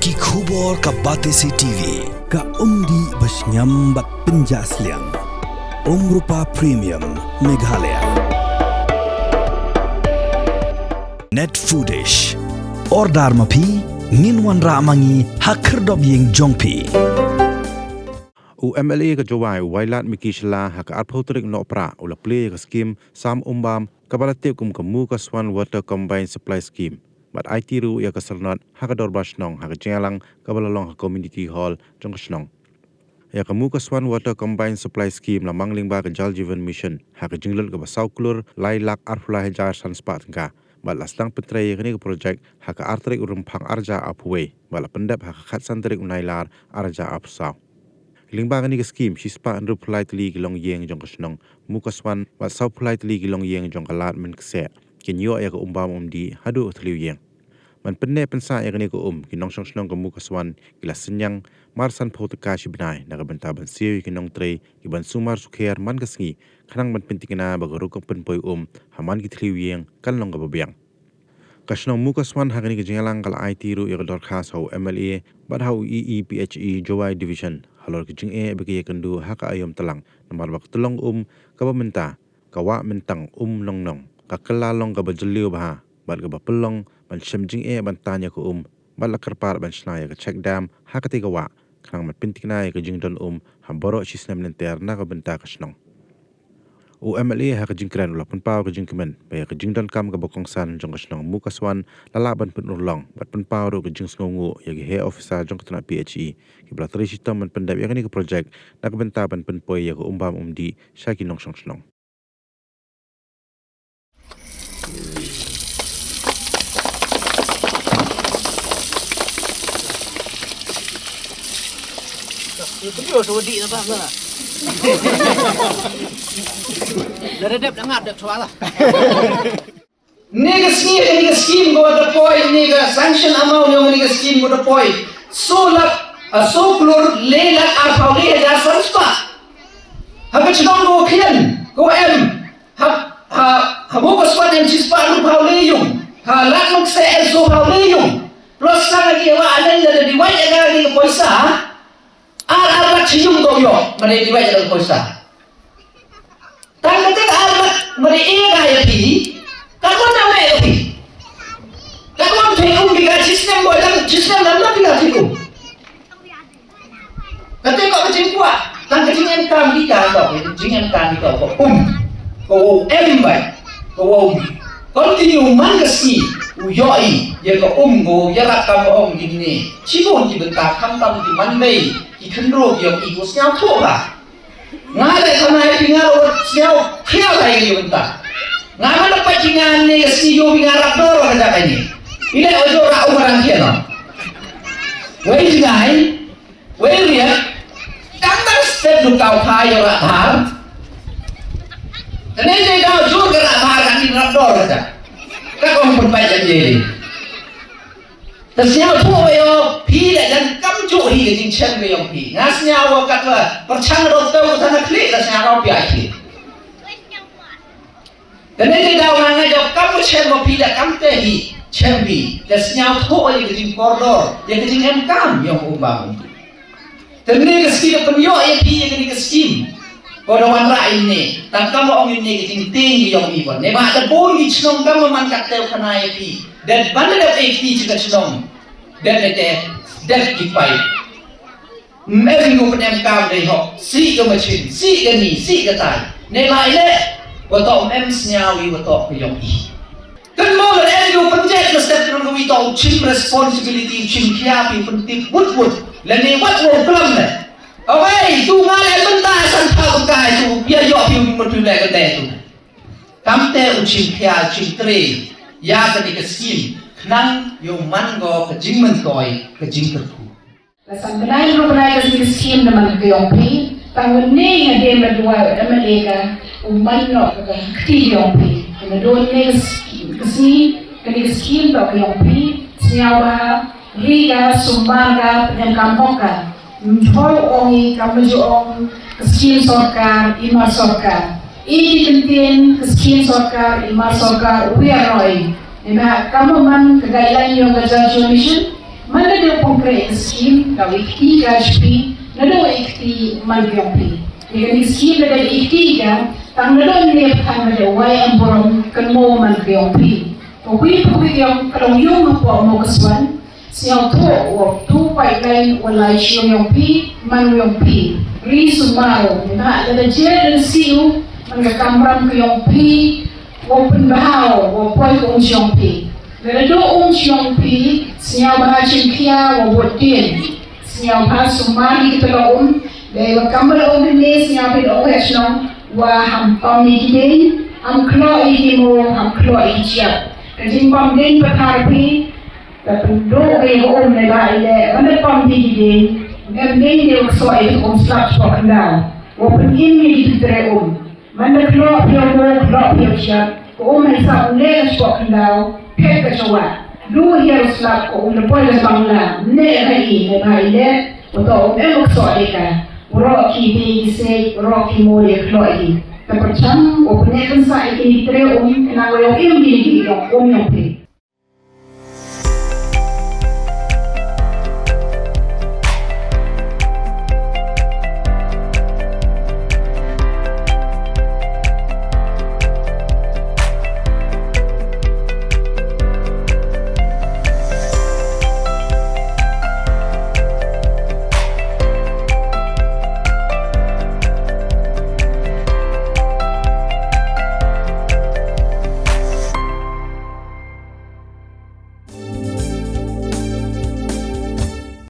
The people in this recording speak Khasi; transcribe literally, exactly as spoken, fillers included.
Ki khubor ka Batesi T V. Ka umdih ba shngiam bad pynjah sliang. Umrupa Premium Meghalaya. Net Foodish. Order ma phi, ngin wanrah ma ngi ha khyrdop ïing jong phi. U M L A ka Jowai, u Wailadmiki Shylla, ha ka arphew tarik Nohprah u la plie ïa ka skhim Sam Umbam, kaba la tip kum ka Mukaswan Water Combined Supply Scheme, bad aiti ruh ïa ka syrnod ha ka dorbar shnong ha ka jingïalang kaba la long ha Community Hall jong ka shnong. Ïa ka Mukaswan Water Combined Supply Scheme la mang lyngba ka Jal Jeevan Mission ha ka jinglut kaba saw klur lai lak arphew lai hajar san spah tyngka, bad la sdang pyntrei ïa kane ka projek ha ka ar tarik u Rymphang arhajar arphew wei, bad la pyndep ha ka khatsan tarik u Nailar arhajar arphew saw. Lyngba kane ka skhim, shispah hynriewphew lai tylli ki longïing jong ka shnong Mukaswan bad sawphew lai tylli ki longïing jong ka Lad Mynkseh kin ïoh ïa ka umbam umdih haduh ka thliew ïing. Ban pynneh pynsah ïa kane ka um, ki nongshong shnong ka Mukaswan ki la synñiang mar sanphew tyngka shi bnai na ka bynta ban siew ïa ki nongtrei kiban sumar sukher man ka sngi, khnang ban pynthikna ba ka rukom pynpoi um ha man ki thliew ïing kan long kaba biang. Ka shnong Mukaswan ha kane ka jingïalang ka la aiti ruh ïa ka dorkhas ha u M L A bad ha u E E P H E Jowai Division halor ka jingeh ba ki ïakynduh ha ka aïom tlang, namar ba ka tyllong um kaba mynta ka wah myntang um nongnong, ka kylla long kaba jylliew bha bad kaba pynlong ban shem jingeh ban tan ïa ka um, bad la kyrpad ban shna ïa ka check dam ha katei ka wah, khnang ban pynthikna ïa ka jingdon um ha baroh shisnem lynter na ka bynta ka shnong. U M L A ha ka jingkren u la pynpaw ka jingkmen ba ïa ka jingdonkam kaba kongsan jong ka shnong Mukaswan la lah ban pynurlong bad pynpaw ruh ka jingsngewnguh ïa ki heh officer jong ka tnat P H E kiba la trei shitom ban pyndep ïa kane ka projek na ka bynta ban pynpoi ïa ka umbam umdih sha ki nongshong shnong. Ine ka skim, ine ka skim ko da poi, ine ka sanction amount ïa ine ka skim ko da poi. Saw lak, ah, saw klur le lak arphew le hajar san spah. Ha ka chnong ko khian, ko em. Ha, ha, ha Mukaswan em shispah hynriewphew le ïung. Ha Lad Mynkseh em sawphew le ïung. Plus ka lagi wa anen da di wai ïa ka lagi ka poisa. Ar, ar lak shi ïung to ïoh, ma dei di wai ïa ka poisa. Tang kata ka ar lak, ma dei ïa ka ïa phi. Ka kon na me ïa phi. Ka kon phi um bi ka chisnem bo dang, chisnem nam na phi ka phi um. Kata ka jingkwah, tang ka jingïakam ïa ka, ka jingïakam ïa ka, ka um. Ka um em bai. Ka um. Continue man ka sngi, u ïohi ïa ka um, ka ïarap, ka ong kine. Shibun ki bynta khamtam ki man bei, ki khynroo ki ïohi, ko sngewthuh ba. Nga leh khana ïa phi, nga ruh sngewkhia ïa ki bynta. Nga man da pat ki nga ne ka sngi ïohi nga rap dor ka jaka ne. Ile ojo ra u marang kia no. Wei jngai. Wei riat, tang tang step du kau pha ïa u Rat Bhar. Tane te dau jur ka Rat Bhar ka kin rap dor ka. Ka kong pun pai jan jeri. Te sngewthuh ba ïoh phi da jan kam juh hi ka jingchem ka ïong phi. Nga sngew wa kat wa pyrchang dong tau ka thana khlieh, te sngewthuh phi ai khlieh. Kane te dau nga nga jop kam u chem ma phi da kam te hi chem phi. Te sngewthuh ïa ka jingkordor, ïa ka jingemkam ïong u bang. Te kane ka skim pynïoh ïa phi ïa kane ka skim. Ko da wanrah ïa ne, tang kam ong ïa ne ka jingtieng ïong i wan. Ne ba da bun ki chnong kam man kat te khana ïa phi. Da ban da dep ei kti chi ka chnong. Da ne te dep ki pai. Mem ngu pnem kam dei hok, si ka machin, si ka ni, si ka tai. Ne lai le, wa to mem sniaw i wa to ka yong i. Kan mo le em ngu pynjet le step nang wi to chim responsibility, chim khia pi pyntip wut wut. Le ne wat wo klam le. Awei, tu nga le mynta san thau kai tu, bia yo pi mut tu le ka dei tu. Kam te u chim khia, chim tre, ya ka ni ka skim, khnang yo man go ka jingmyntoi, ka jingkyrkhu. Ka san bnai ruh bnai ka skim da man ka yong phi, tang wan ne nga dem da duwai wa M L A ka, u man noh ka ka kti yong phi. Ka na don ne ka skim, ka skim, ka ni ka skim da ka yong phi, sniaw ba, ri ka, sumbar ka, pnem kam hok ka. Mthoi ong i ka maju ong ka skim sorkar, i mar sorkar. I ki tymtien ka skim sorkar, i mar sorkar, u wi aroi. Ina kam man ka guideline yong ka Jal Jeevan Mission, Man la dei u pynkreh ïa ka skim, da u ïa kti ka sha phi, naduh u ïa kti man ka ïong phi. Ïa kane ka skim lada u ïa kti ka, tang naduh mynne pat ba dei u wai em burom, kynmaw man ka ïong phi. Kawei pa kawei ka ïong ka long ïong hapoh Mawkaswan, sngewthuh wa utu u pipeline u lai sha ïong phi, man u ïong phi. Ri sumar u, naba lada jer lada siew, man ka kamram ka ïong phi, wa pynbha u, wa poi ka um sha ïong phi. Lada duh um sha ïong phi, sngewbha jingkhia wa bud dien. Sngewbha sumar ïa kita la um, dei wa kam ba la um mynne sngewbha ïa u heh shnong, wa ham pam ïa ki ding, ham khloh ïa ki mo, ham khloh ïa ki jiap. Ka jingpam ding pathar phi, da pynduh ka ïa ka um naba ïa leh, wan da pam ïa ki ding, em ding dei wa ksoh ïa ka um slap shapoh khyndaw. Wa pynim ïa ki tu trei um. Man da khloh phi ïa u mo, khloh phi ïa u jiap, ka um hei sah u leh ka shapoh khyndaw, phet ka shawah. Duh ïa u slap ka um da poi ka bangla, ne ha i, ne ha i leh, u to um em u ksoh ïa ka. Waroh ki dei ki sei, waroh ki mo ïa khloh ïa ki. Ka pyrchang, u pynneh pynsah ïa ki trei um, khnang wa ïoh im ki ki ïoh um ïoh phi.